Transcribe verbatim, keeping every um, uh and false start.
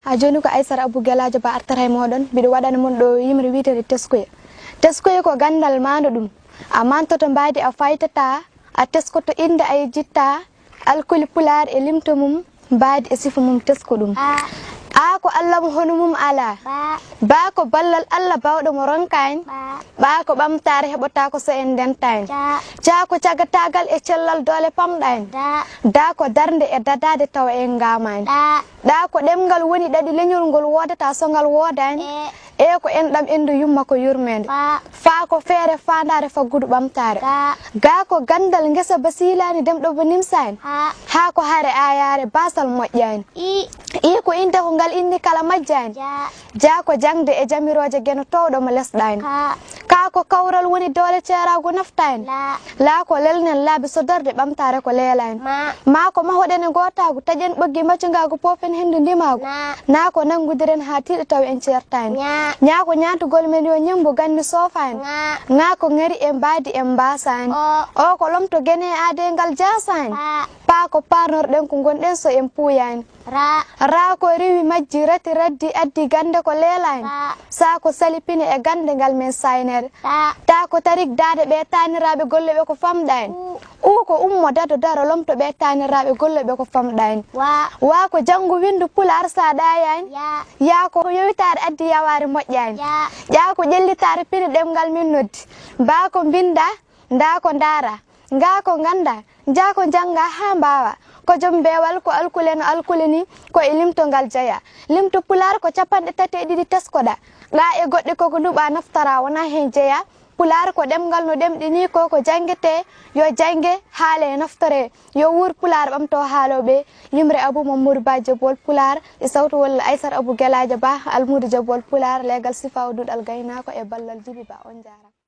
A jooni ko Aysata Abuu Gelaajo Ba artata e mooɗon, mbiɗo waɗana mon ɗo yimre wiyeteende teskuya. Teskuya ko ganndal maanɗo ɗum. A mantoto mbaadi a faytataa, a teskoto innde a yejjittaa, alkuli pulaar e limto mum, mbaadi e sifa mum tesko ɗum. A. A ko Alla mo hono mum alaa. Ba. Ba ko ballal Alla baawɗo mo ronka en. Ba. Ɓa ko ɓamtaare heɓotaako so en ndentaani. Ca. Ca ko cagataagal e cellal doole pamɗaani. Da. Da ko darnde e dadaade tawa en ngaamaani. Ɗa. Ɗa ko ɗemngal woni ɗaɗi leñol ngol woodata so ngal woodaani. E. E ko enɗam enndu yumma ko yurmeende. Fa. Fa ko feere faandaare faggudu ɓamtaare. Ga. Ga ko ganndal ngesa ba siilaani demɗo ba nimsaani. Ha. Ha ko hare aayaare baasal moƴƴaani. I. I ko innde ko ngal inni kala majjaani. Ja. Ja ko jaŋde e jamirooje geno toowɗo mo lesɗaani. Ka. Ka ko kawral woni doole ceeraagu naftaani. La. La ko lelnen laabi sodorde ɓamtaare ko leelaani. Ma. Ma ko mahoɗen e ngootaagu taƴen ɓoggi maccungaagu poofen henndu ndimaagu. Na. Na ko nanngudiren haa tiiɗa taw en ceertaani. Ña. Ña ko ñaantugol men yo ñemmbu ganni soofaani. Ŋa. Ŋa ko ŋari e mbaadi en mbaasaani. O. O ko lomto gene aadee ngal jaasaani. Pa. Pa ko paarnorɗen ko ngonɗen so en puuyaani. Ra. Ra ko riwi majji rati raddi addi gannde ko leelaani. Ra. Sa ko sali pine e gannde ngal men saayneede. Ta. Ta ko tarik daade ɓe taaniraaɓe golle ɓe ko famɗaani. U. U ko ummo dado daro lomto ɓe taaniraaɓe golle ɓe ko famɗaani. Wa. Wa ko janngu winndu pulaar sa ɗaayaani. Ya. Ya ko yowitaare addi yawaare moƴƴaani. Ya. Ƴa ko ƴellitaare pine ɗemngal men noddi. Ba ko mbinnda, nda ko ndaara. Nga ko ngannda, nja ko njannga haa mbaawa. Ko jom mbeewal, ko alkule no alkule ni, ko e limto ngal jeya. Limto pulaar ko capanɗe tati e ɗiɗi teskoɗa. Ɗa e goɗɗe koko nuɓa naftara wona heen jeya. Pulaar ko ɗemngal no ɗemɗe ni ko ko janngete, yo jannge, haale e naftore. Yo wuur pulaar ɓamto haalooɓe. Yimre Abuu Mammadu Ba Jebwol Pulaar, e sawtu walla Aysata Abuu Gelaajo Ba, Almuudo Jebwol Pulaar, leegal Sifaawu Duɗal Gaynaako e ballal Jibi Ba. On njaaraama.